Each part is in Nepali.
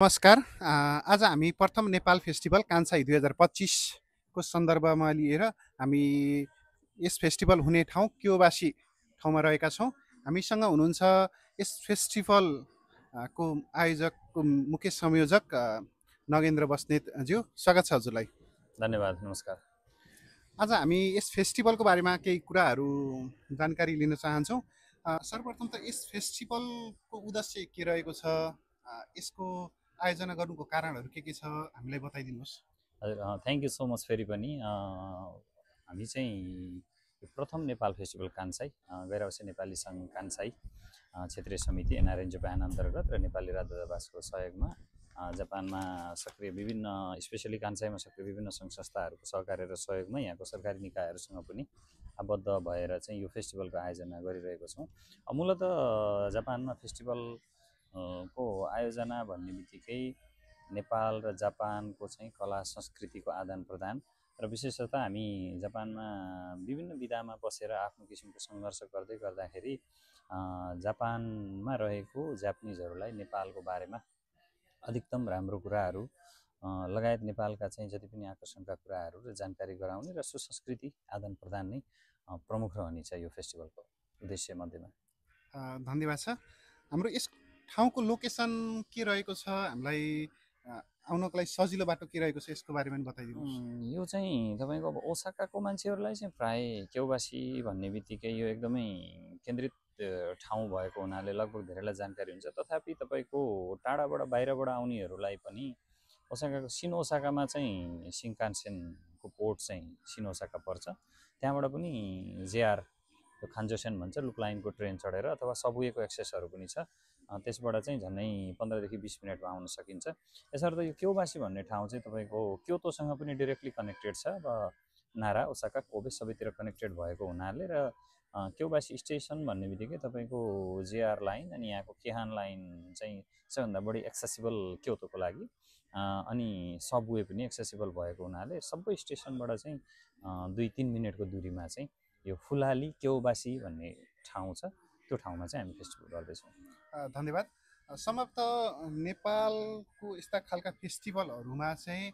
नमस्कार। आज हामी प्रथम नेपाल फेस्टिभल कान्साई 2025 को सन्दर्भमा लिएर हामी यस फेस्टिभल हुने ठाउँ क्योबासी ठाउँमा रहेका छौँ। हामीसँग हुनुहुन्छ यस फेस्टिभल को आयोजकको मुख्य संयोजक नगेन्द्र बस्नेतज्यू। स्वागत छ हजुरलाई। धन्यवाद, नमस्कार। आज हामी यस फेस्टिभलको बारेमा केही कुराहरू जानकारी लिन चाहन्छौँ। सर्वप्रथम त यस फेस्टिभलको उद्देश्य के रहेको छ, यसको आयोजना गर्नुको कारणहरू के छ, हामीलाई बताइदिनुहोस्। हजुर, थ्याङ्क यू सो मच। फेरि पनि हामी चाहिँ प्रथम नेपाल फेस्टिभल कान्साई गैर आवासीय नेपाली सङ्घ कान्साई क्षेत्रीय समिति एनआरएन जापान अन्तर्गत र नेपाली राजदूतावासको सहयोगमा जापानमा सक्रिय विभिन्न स्पेसली कान्साईमा सक्रिय विभिन्न सङ्घ संस्थाहरूको सहकार्य र सहयोगमा यहाँको सरकारी निकायहरूसँग पनि आबद्ध भएर चाहिँ यो फेस्टिभलको आयोजना गरिरहेको छौँ। मूलत जापानमा फेस्टिभल को आयोजना भन्ने बित्तिकै नेपाल र जापानको चाहिँ कला संस्कृतिको आदान प्रदान र विशेषतः हामी जापानमा विभिन्न विधामा बसेर आफ्नो किसिमको सङ्घर्ष गर्दै गर्दाखेरि जापानमा रहेको जापानिजहरूलाई नेपालको बारेमा अधिकतम राम्रो कुराहरू लगायत नेपालका चाहिँ जति पनि आकर्षणका कुराहरू र जानकारी गराउने र सुसंस्कृति आदान प्रदान नै प्रमुख रहनेछ यो फेस्टिभलको उद्देश्य मध्येमा। धन्यवाद छ। हाम्रो यस ठाउँको लोकेसन के रहेको छ, हामीलाई आउनको लागि सजिलो बाटो के रहेको छ, यसको बारेमा पनि बताइदिनुहोस्। यो चाहिँ तपाईँको अब ओसाकाको मान्छेहरूलाई चाहिँ प्राय क्यौबासी भन्ने बित्तिकै यो एकदमै केन्द्रित ठाउँ भएको हुनाले लगभग धेरैलाई जानकारी हुन्छ। तथापि तपाईँको टाढाबाट बाहिरबाट आउनेहरूलाई पनि ओसाकाको सिन ओसाकामा चाहिँ सिङ्कानसेनको पोर्ट चाहिँ सिन ओसाका पर्छ। त्यहाँबाट पनि जेआर खान्जोसेन भन्छ लुप लाइनको ट्रेन चढेर अथवा सबवेको एक्सेसहरू पनि छ। त्यसबाट चाहिँ झन्डै 15 देखि 20 मिनटमा आउन सकिन्छ। यसर्थ यो क्योबासी भन्ने ठाउँ चाहिँ तपाईँको क्योतोसँग पनि डिरेक्टली कनेक्टेड छ। अब नारा ओसाका कोबे सबैतिर कनेक्टेड भएको हुनाले र क्योबासी स्टेसन भन्ने बित्तिकै तपाईँको जेआर लाइन अनि यहाँको केहान लाइन चाहिँ सबैभन्दा बढी एक्सेसिबल क्योतोको लागि, अनि सबवे पनि एक्सेसिबल भएको हुनाले सबै स्टेसनबाट चाहिँ 2-3 मिनटको दुरीमा चाहिँ यो फुलाली क्योबासी भन्ने ठाउँ छ। त्यो ठाउँमा चाहिँ हामी फेस्टिभल गर्दैछौँ। धन्यवाद। सम्भवतः नेपालको यस्ता खालका फेस्टिभलहरूमा चाहिँ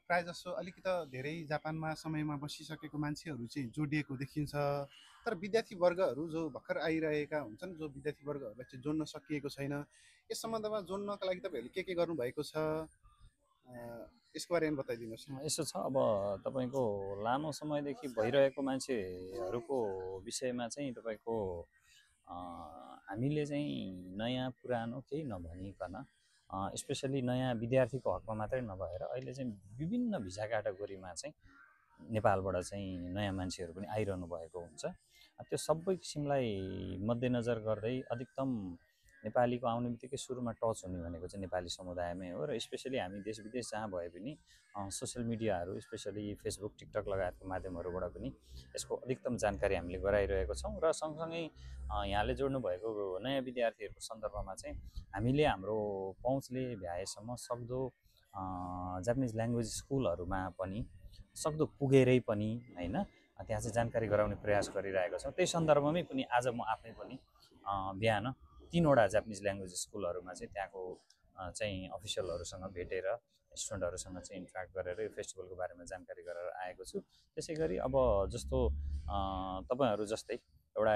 प्रायः जसो अलिकति धेरै जापानमा समयमा बसिसकेको मान्छेहरू चाहिँ जोडिएको देखिन्छ। तर विद्यार्थी वर्गहरू जो भर्खर आइरहेका हुन्छन्, जो विद्यार्थी वर्गहरूलाई चाहिँ जोड्न सकिएको छैन, यस सम्बन्धमा जोड्नका लागि तपाईँहरूले के गर्नुभएको छ, यसको बारेमा बताइदिनुहोस्। यसो छ, अब तपाईँको लामो समयदेखि भइरहेको मान्छेहरूको विषयमा चाहिँ तपाईँको हामीले चाहिँ नयाँ पुरानो केही नभनिकन स्पेसली नयाँ विद्यार्थीको हकमा मात्रै नभएर अहिले चाहिँ विभिन्न भिजा क्याटेगोरीमा चाहिँ नेपालबाट चाहिँ नयाँ मान्छेहरू पनि आइरहनु भएको हुन्छ। त्यो सबै किसिमलाई मध्यनजर गर्दै अधिकतम नेपालीको आउने बित्तिकै सुरुमा टच हुने भनेको चाहिँ नेपाली समुदायमै हो र स्पेसली हामी देश विदेश जहाँ भए पनि सोसियल मिडियाहरू स्पेसली फेसबुक टिकटक लगायतको माध्यमहरूबाट पनि यसको अधिकतम जानकारी हामीले गराइरहेको छौँ। र सँगसँगै यहाँले जोड्नु भएको नयाँ विद्यार्थीहरूको सन्दर्भमा चाहिँ हामीले हाम्रो पहुँचले भ्याएसम्म सक्दो जापानिज ल्याङ्ग्वेज स्कुलहरूमा पनि सक्दो पुगेरै पनि होइन त्यहाँ चाहिँ जानकारी गराउने प्रयास गरिरहेका छौँ। त्यही सन्दर्भमै पनि आज म आफै पनि बिहान 3वटा जापानिज ल्याङ्ग्वेज स्कुलहरूमा चाहिँ त्यहाँको चाहिँ अफिसियलहरूसँग भेटेर स्टुडेन्टहरूसँग चाहिँ इन्ट्र्याक्ट गरेर यो फेस्टिभलको बारेमा जानकारी गरेर आएको छु। त्यसै गरी अब जस्तो तपाईँहरू जस्तै एउटा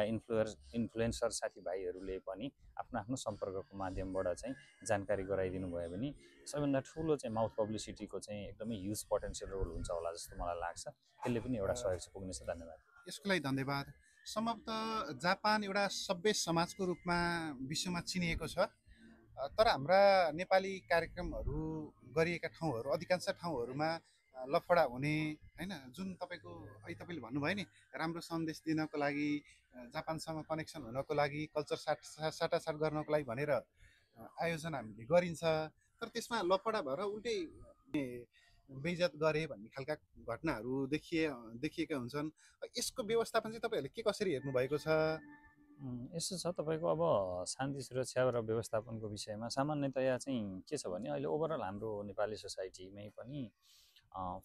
इन्फ्लुएन्सर साथीभाइहरूले पनि आफ्नो आफ्नो सम्पर्कको माध्यमबाट चाहिँ जानकारी गराइदिनु भयो भने सबैभन्दा ठुलो चाहिँ माउथ पब्लिसिटीको चाहिँ एकदमै ह्युज पोटेन्सियल रोल हुन्छ होला जस्तो मलाई लाग्छ। त्यसले पनि एउटा सहयोग चाहिँ पुग्नेछ। धन्यवाद। यसको लागि धन्यवाद। सम्भवतः जापान एउटा सभ्य समाजको रूपमा विश्वमा चिनिएको छ, तर हाम्रा नेपाली कार्यक्रमहरू गरिएका ठाउँहरू अधिकांश ठाउँहरूमा लफडा हुने होइन, जुन तपाईँको अहिले तपाईँले भन्नुभयो नि, राम्रो सन्देश दिनको लागि, जापानसँग कनेक्सन हुनको लागि, कल्चर साटासाट गर्नको लागि भनेर आयोजना हामीले गरिन्छ, तर त्यसमा लफडा भएर उल्टै बेइज्जत गरे भन्ने खालका घटनाहरू देखिएका हुन्छन्। यसको व्यवस्थापन चाहिँ तपाईँहरूले के कसरी हेर्नु भएको छ? यसो छ, तपाईँको अब शान्ति सुरक्षा र व्यवस्थापनको विषयमा सामान्यतया चाहिँ के छ भने अहिले ओभरअल हाम्रो नेपाली सोसाइटीमै पनि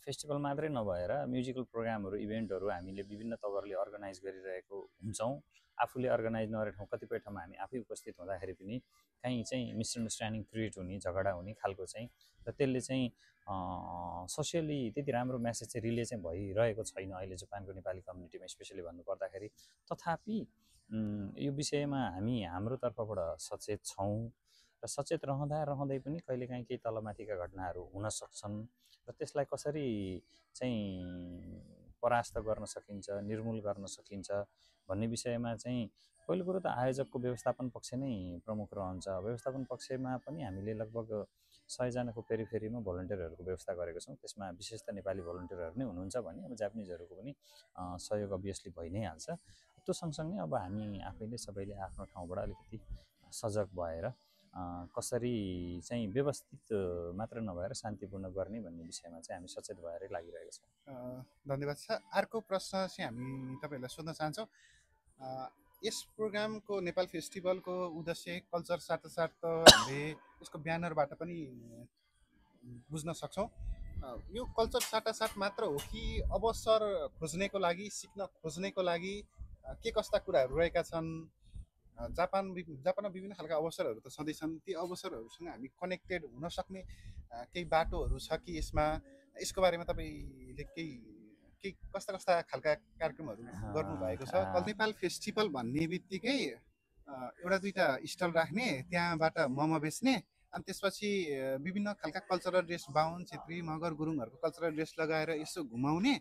फेस्टिभल मात्रै नभएर म्युजिकल प्रोग्रामहरू इभेन्टहरू हामीले विभिन्न तवरले अर्गनाइज गरिरहेको हुन्छौँ। आफूले अर्गनाइज नगरेको ठाउँ कतिपय ठाउँमा हामी आफै उपस्थित हुँदाखेरि पनि काहीँ चाहिँ मिसअन्डरस्ट्यान्डिङ क्रिएट हुने, झगडा हुने खालको चाहिँ, र त्यसले चाहिँ सोसियली त्यति राम्रो मेसेज चाहिँ रिले चाहिँ भइरहेको छैन अहिले जापानको नेपाली कम्युनिटीमा स्पेसली भन्नुपर्दाखेरि। तथापि यो विषयमा हामी हाम्रो तर्फबाट सचेत छौँ र सचेत रहँदै पनि कहिलेकाहीँ केही तलमाथिका घटनाहरू हुन सक्छन् र त्यसलाई कसरी चाहिँ परास्त गर्न सकिन्छ, निर्मूल गर्न सकिन्छ भन्ने विषयमा चाहिँ पहिलो कुरो त आयोजकको व्यवस्थापन पक्ष नै प्रमुख रहन्छ। व्यवस्थापन पक्षमा पनि हामीले लगभग 100 जनाको पेरिफेरीमा भोलिन्टियरहरूको व्यवस्था गरेको छौँ। त्यसमा विशेष त नेपाली भोलिन्टियरहरू नै हुनुहुन्छ भने अब जापानिजहरूको पनि सहयोग अभियसली भइ नै हाल्छ। त्यो सँगसँगै अब हामी आफैले सबैले आफ्नो ठाउँबाट अलिकति सजग भएर कसरी चाहिँ व्यवस्थित मात्र नभएर शान्तिपूर्ण गर्ने भन्ने विषयमा चाहिँ हामी सचेत भएरै लागिरहेका छौँ। धन्यवाद छ। अर्को प्रश्न चाहिँ हामी तपाईँहरूलाई सोध्न चाहन्छौँ। यस प्रोग्रामको नेपाल फेस्टिभलको उद्देश्य कल्चर साथसाथ हामीले यसको ब्यानरबाट पनि बुझ्न सक्छौँ। यो कल्चर साटासाट मात्र हो कि अवसर खोज्नेको लागि, सिक्न खोज्नेको लागि के कस्ता कुराहरू रहेका छन्? जापानमा विभिन्न खालका अवसरहरू त सधैँ छन्। ती अवसरहरूसँग हामी कनेक्टेड हुन सक्ने केही बाटोहरू छ कि यसमा? यसको बारेमा तपाईँले केही कस्ता कस्ता खालका कार्यक्रमहरू गर्नुभएको छ? नेपाल फेस्टिभल भन्ने बित्तिकै एउटा दुईवटा स्टल राख्ने, त्यहाँबाट मोमो बेच्ने, अनि त्यसपछि विभिन्न खालका कल्चरल ड्रेस, बाहुन, छेत्री, मगर, गुरुङहरूको कल्चरल ड्रेस लगाएर यसो घुमाउने,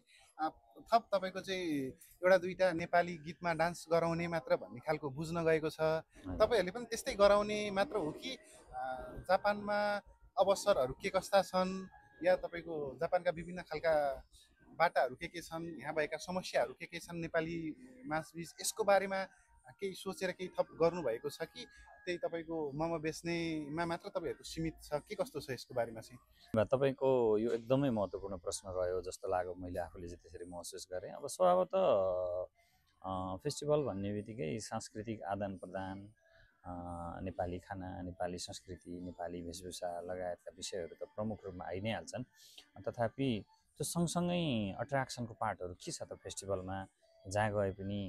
थप तपाईँको चाहिँ एउटा दुईवटा नेपाली गीतमा डान्स गराउने मात्र भन्ने खालको बुझ्न गएको छ। तपाईँहरूले पनि त्यस्तै गराउने मात्र हो कि जापानमा अवसरहरू के कस्ता छन्, या तपाईँको जापानका विभिन्न खालका बाटाहरू के छन्, यहाँ भएका समस्याहरू के छन् नेपाली माझबीच, यसको बारेमा केही सोचेर केही थप गर्नुभएको छ कि त्यही तपाईँको मोमो बेच्नेमा मात्र तपाईँहरूको सीमित छ? के कस्तो छ यसको बारेमा चाहिँ? तपाईँको यो एकदमै महत्त्वपूर्ण प्रश्न रह्यो जस्तो लाग्यो, मैले आफूले चाहिँ त्यसरी महसुस गरेँ। अब स्वभावतः फेस्टिभल भन्ने बित्तिकै सांस्कृतिक आदान प्रदान, नेपाली खाना, नेपाली संस्कृति, नेपाली वेशभूषा लगायतका विषयहरू त प्रमुख रूपमा आइ नै हाल्छन्। तथापि त्यो सँगसँगै अट्र्याक्सनको पार्टहरू के छ त फेस्टिभलमा? जहाँ गए पनि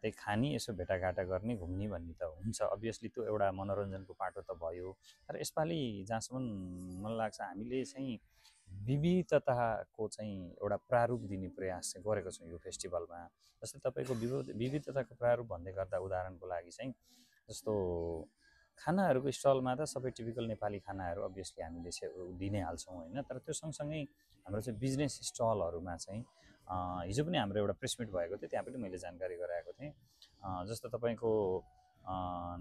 त्यही खाने, यसो भेटाघाटा गर्ने, घुम्ने भन्ने त हुन्छ। अभियसली त्यो एउटा मनोरञ्जनको पाटो त भयो। तर यसपालि जहाँसम्म मलाई लाग्छ हामीले चाहिँ विविधताको चाहिँ एउटा प्रारूप दिने प्रयास चाहिँ गरेको छौँ यो फेस्टिभलमा। जस्तै तपाईँको विविधताको प्रारूप भन्दै गर्दा उदाहरणको लागि चाहिँ जस्तो खानाहरूको स्टलमा त सबै टिपिकल नेपाली खानाहरू अभियसली हामीले दिनै हाल्छौँ होइन। तर त्यो सँगसँगै हाम्रो चाहिँ बिजनेस स्टलहरूमा चाहिँ हिजो पनि हाम्रो एउटा प्रेस मिट भएको थियो, त्यहाँ पनि मैले जानकारी गराएको थिएँ। जस्तो तपाईँको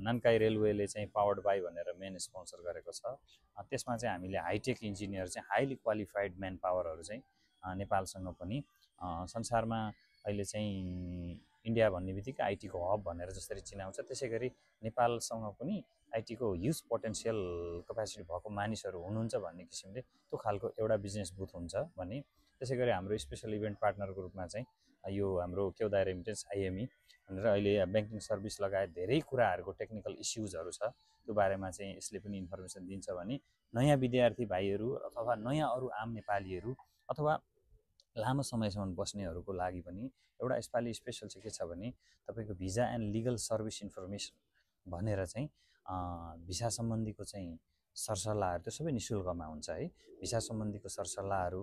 नानकाई रेलवेले चाहिँ पावर्ड बाई भनेर मेन स्पोन्सर गरेको छ। त्यसमा चाहिँ हामीले हाइटेक इन्जिनियर चाहिँ हाइली क्वालिफाइड म्यान पावरहरू चाहिँ नेपालसँग पनि संसारमा अहिले चाहिँ इन्डिया भन्ने बित्तिकै आइटीको हब भनेर जसरी चिनाउँछ, त्यसै गरी नेपालसँग पनि आइटीको ह्युज पोटेन्सियल क्यापेसिटी भएको मानिसहरू हुनुहुन्छ भन्ने किसिमले त्यो खालको एउटा बिजनेस बुथ हुन्छ भने। त्यसै गरी हाम्रो स्पेसल इभेन्ट पार्टनरको रूपमा चाहिँ यो हाम्रो केउदा रेमिटेन्स आइएमई भनेर अहिले ब्याङ्किङ सर्भिस लगायत धेरै कुराहरूको टेक्निकल इस्युजहरू छ, त्यो बारेमा चाहिँ यसले पनि इन्फर्मेसन दिन्छ भने नयाँ विद्यार्थी भाइहरू अथवा नयाँ अरू आम नेपालीहरू अथवा लामो समयसम्म बस्नेहरूको लागि पनि एउटा यसपालि स्पेसल चाहिँ के छ भने तपाईँको visa and legal service information भनेर चाहिँ भिसा सम्बन्धीको चाहिँ सरसल्लाहहरू त्यो सबै निःशुल्कमा हुन्छ है। भिसा सम्बन्धीको सरसल्लाहहरू,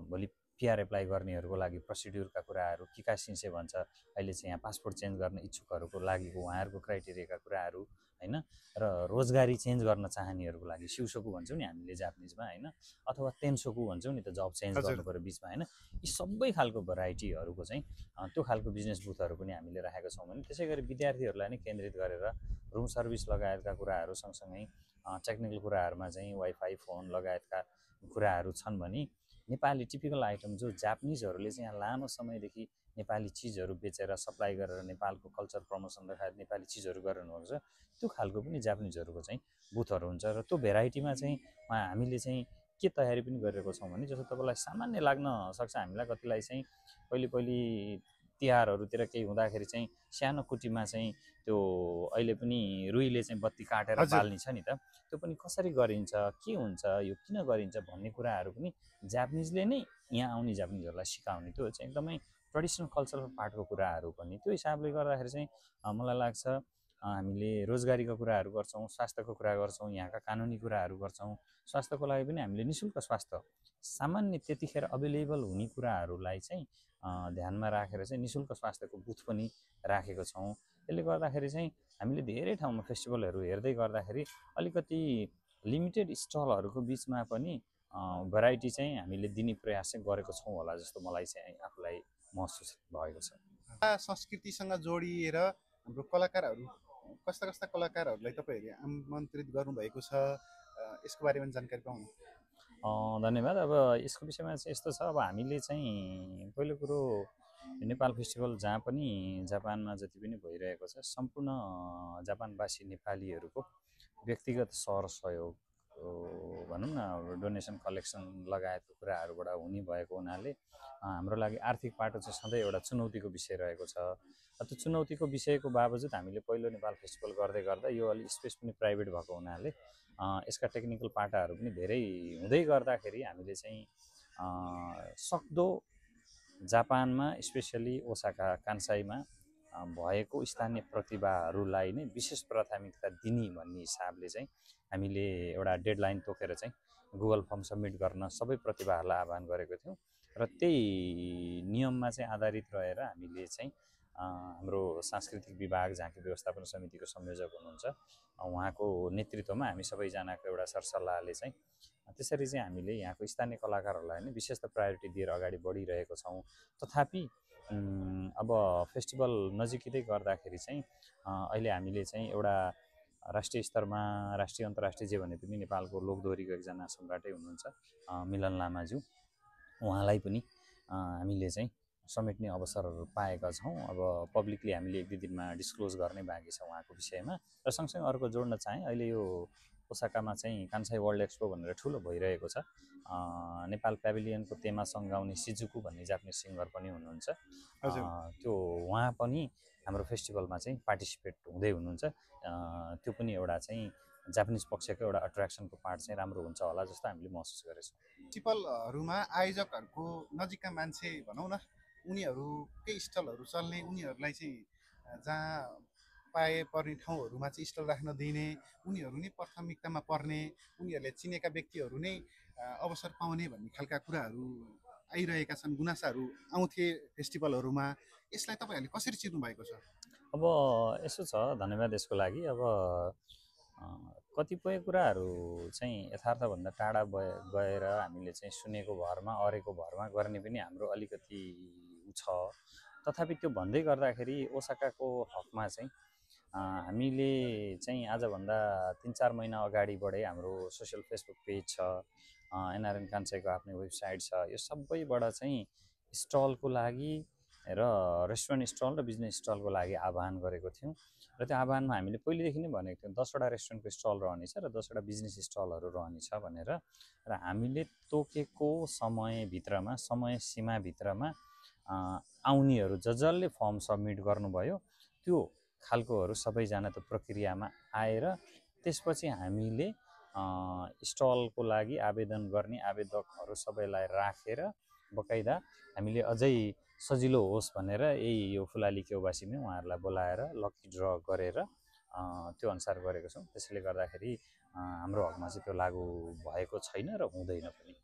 भोलि पिआर एप्लाई गर्नेहरूको लागि प्रोसिड्युरका कुराहरू, के सिन्से भन्छ अहिले चाहिँ यहाँ पासपोर्ट चेन्ज गर्न इच्छुकहरूको लागि उहाँहरूको क्राइटेरियाका कुराहरू होइन, र रोजगारी चेन्ज गर्न चाहनेहरूको लागि सिउसोकु भन्छौँ नि हामीले जापानिजमा होइन, अथवा तेन्सोकु भन्छौँ नि त जब चेन्ज गर्नु पऱ्यो बिचमा होइन। यी सबै खालको भेराइटीहरूको चाहिँ त्यो खालको बिजनेस बुथहरू पनि हामीले राखेका छौँ भने। त्यसै गरी विद्यार्थीहरूलाई नै केन्द्रित गरेर रुम सर्भिस लगायतका कुराहरू सँगसँगै टेक्निकल कुराहरूमा चाहिँ वाइफाई, फोन लगायतका कुराहरू छन् भने नेपाली टिपिकल आइटम जो जापानिजहरूले चाहिँ यहाँ लामो समयदेखि नेपाली चिजहरू बेचेर सप्लाई गरेर नेपालको कल्चर प्रमोसन लगायत नेपाली चिजहरू गरिरहनु भएको छ, त्यो खालको पनि जापानिजहरूको चाहिँ बुथहरू हुन्छ। र त्यो भेराइटीमा चाहिँ हामीले चाहिँ के तयारी पनि गरिरहेको छौँ भने जस्तो तपाईँलाई सामान्य लाग्न सक्छ हामीलाई कतिलाई चाहिँ पहिले तिहारहरूतिर केही हुँदाखेरि चाहिँ सानो कुटीमा चाहिँ त्यो अहिले पनि रुईले चाहिँ बत्ती काटेर हजुर। बाल्ने छ नि त, त्यो पनि कसरी गरिन्छ, के हुन्छ, यो किन गरिन्छ भन्ने कुराहरू पनि जापानिजले नै यहाँ आउने जापानिजहरूलाई सिकाउने, त्यो चाहिँ एकदमै ट्रेडिसनल कल्चरल पार्टको कुराहरू पनि। त्यो हिसाबले गर्दाखेरि चाहिँ मलाई लाग्छ हामीले रोजगारीको कुराहरू गर्छौँ, स्वास्थ्यको कुरा गर्छौँ, यहाँका कानुनी कुराहरू गर्छौँ। स्वास्थ्यको लागि पनि हामीले निःशुल्क स्वास्थ्य सामान्य त्यतिखेर अभाइलेबल हुने कुराहरूलाई चाहिँ ध्यानमा राखेर चाहिँ निःशुल्क स्वास्थ्यको बुथ पनि राखेको छौँ। त्यसले गर्दाखेरि चाहिँ हामीले धेरै ठाउँमा फेस्टिभलहरू हेर्दै गर्दाखेरि अलिकति लिमिटेड स्टलहरूको बिचमा पनि भेराइटी चाहिँ हामीले दिने प्रयास चाहिँ गरेको छौँ होला जस्तो मलाई चाहिँ आफूलाई महसुस भएको छ। संस्कृतिसँग जोडिएर हाम्रो कलाकारहरू कस्ता कस्ता कलाकारहरूलाई तपाईँहरूले आमन्त्रित गर्नुभएको छ, यसको बारेमा जानकारी पाउनु? धन्यवाद। अब यसको विषयमा चाहिँ यस्तो छ, अब हामीले चाहिँ पहिलो कुरो नेपाल फेस्टिभल जहाँ पनि जापानमा जति पनि भइरहेको छ सम्पूर्ण जापानवासी नेपालीहरूको व्यक्तिगत सहयोग भनौँ न, डोनेसन कलेक्सन लगायतको कुराहरूबाट हुने भएको हुनाले हाम्रो लागि आर्थिक पाटो चाहिँ सधैँ एउटा चुनौतीको विषय रहेको छ। त्यो चुनौतीको विषयको बावजुद हामीले पहिलो नेपाल फेस्टिभल गर्दै गर्दा यो अलि स्पेस पनि प्राइभेट भएको हुनाले यसका टेक्निकल पाटाहरू पनि धेरै हुँदै गर्दाखेरि हामीले चाहिँ सक्दो जापानमा स्पेसली ओसाका कान्साईमा भएको स्थानीय प्रतिभाहरूलाई नै विशेष प्राथमिकता दिने भन्ने हिसाबले चाहिँ हामीले एउटा डेडलाइन तोकेर चाहिँ गुगल फर्म सब्मिट गर्न सबै प्रतिभाहरूलाई आह्वान गरेको थियौँ र त्यही नियममा चाहिँ आधारित रहेर हामीले चाहिँ हाम्रो सांस्कृतिक विभाग झाँकी व्यवस्थापन समितिको संयोजक हुनुहुन्छ उहाँको नेतृत्वमा हामी सबैजनाको एउटा सरसल्लाहले चाहिँ त्यसरी चाहिँ हामीले यहाँको स्थानीय कलाकारहरूलाई नै विशेष त प्रायोरिटी दिएर अगाडि बढिरहेको छौँ। तथापि अब फेस्टिभल नजिकै गर्दाखेरि चाहिँ अहिले हामीले चाहिँ एउटा राष्ट्रिय स्तरमा राष्ट्रिय अन्तर्राष्ट्रिय जे भने पनि नेपालको लोकदोहोरीको एकजना सम्राटै हुनुहुन्छ मिलन लामाज्यू, उहाँलाई पनि हामीले चाहिँ समेट्ने अवसरहरू पाएका छौँ। अब पब्लिकली हामीले 1-2 दिनमा डिस्क्लोज गर्ने बाँकी छ उहाँको विषयमा। र सँगसँगै अर्को जोड्न चाहेँ, अहिले यो ओसाकामा चाहिँ कान्साई वर्ल्ड एक्सपो भनेर ठुलो भइरहेको छ। नेपाल प्याभिलियनको तेमासँग गाउने सिजुकु भन्ने जापानिज सिङ्गर पनि हुनुहुन्छ, त्यो उहाँ पनि हाम्रो फेस्टिभलमा चाहिँ पार्टिसिपेट हुँदै हुनुहुन्छ। त्यो पनि एउटा चाहिँ जापानिज पक्षको एउटा अट्र्याक्सनको पार्ट चाहिँ राम्रो हुन्छ होला जस्तो हामीले महसुस गरेछौँ। फेस्टिभलहरूमा आयोजकहरूको नजिकका मान्छे भनौँ न, उनीहरूकै स्टलहरू चल्ने, उनीहरूलाई चाहिँ जहाँ पाए पर्ने ठाउँहरूमा चाहिँ स्टल राख्न दिने, उनीहरू नै प्राथमिकतामा पर्ने, उनीहरूले चिनेका व्यक्तिहरू नै अवसर पाउने भन्ने खालका कुराहरू आइरहेका छन्, गुनासाहरू आउँथे फेस्टिभलहरूमा। यसलाई तपाईँहरूले कसरी चिर्नु भएको छ? अब यसो छ, धन्यवाद यसको लागि। अब कतिपय कुराहरू चाहिँ यथार्थभन्दा टाढा गएर हामीले चाहिँ सुनेको भरमा अरेको भरमा गर्ने पनि हाम्रो अलिकति छ। तथापि त्यो भन्दै गर्दाखेरि ओसाकाको हकमा चाहिँ हामीले चाहिँ आजभन्दा 3-4 महिना अगाडिबाटै हाम्रो सोसियल फेसबुक पेज छ, एनआरएन कान्साईको आफ्नै वेबसाइट छ, यो सबैबाट चाहिँ स्टलको लागि र रेस्टुरेन्ट स्टल र बिजनेस स्टलको लागि आह्वान गरेको थियौँ। र त्यो आह्वानमा हामीले पहिलेदेखि नै भनेको थियौँ 10वटा रेस्टुरेन्टको स्टल रहनेछ र 10वटा बिजनेस स्टलहरू रहनेछ भनेर। र हामीले तोकेको समयभित्रमा, समय सीमाभित्रमा आउनेहरू जसले फर्म सब्मिट गर्नुभयो त्यो खालकोहरू सबैजना त्यो प्रक्रियामा आएर त्यसपछि हामीले स्टलको लागि आवेदन गर्ने आवेदकहरू सबैलाई राखेर बकाइदा हामीले अझै सजिलो होस् भनेर यो फुलाली केउबासीमै उहाँहरूलाई बोलाएर लकी ड्र गरेर त्यो अनुसार गरेको छौँ। त्यसैले गर्दाखेरि हाम्रो हकमा चाहिँ त्यो लागू भएको छैन र हुँदैन पनि।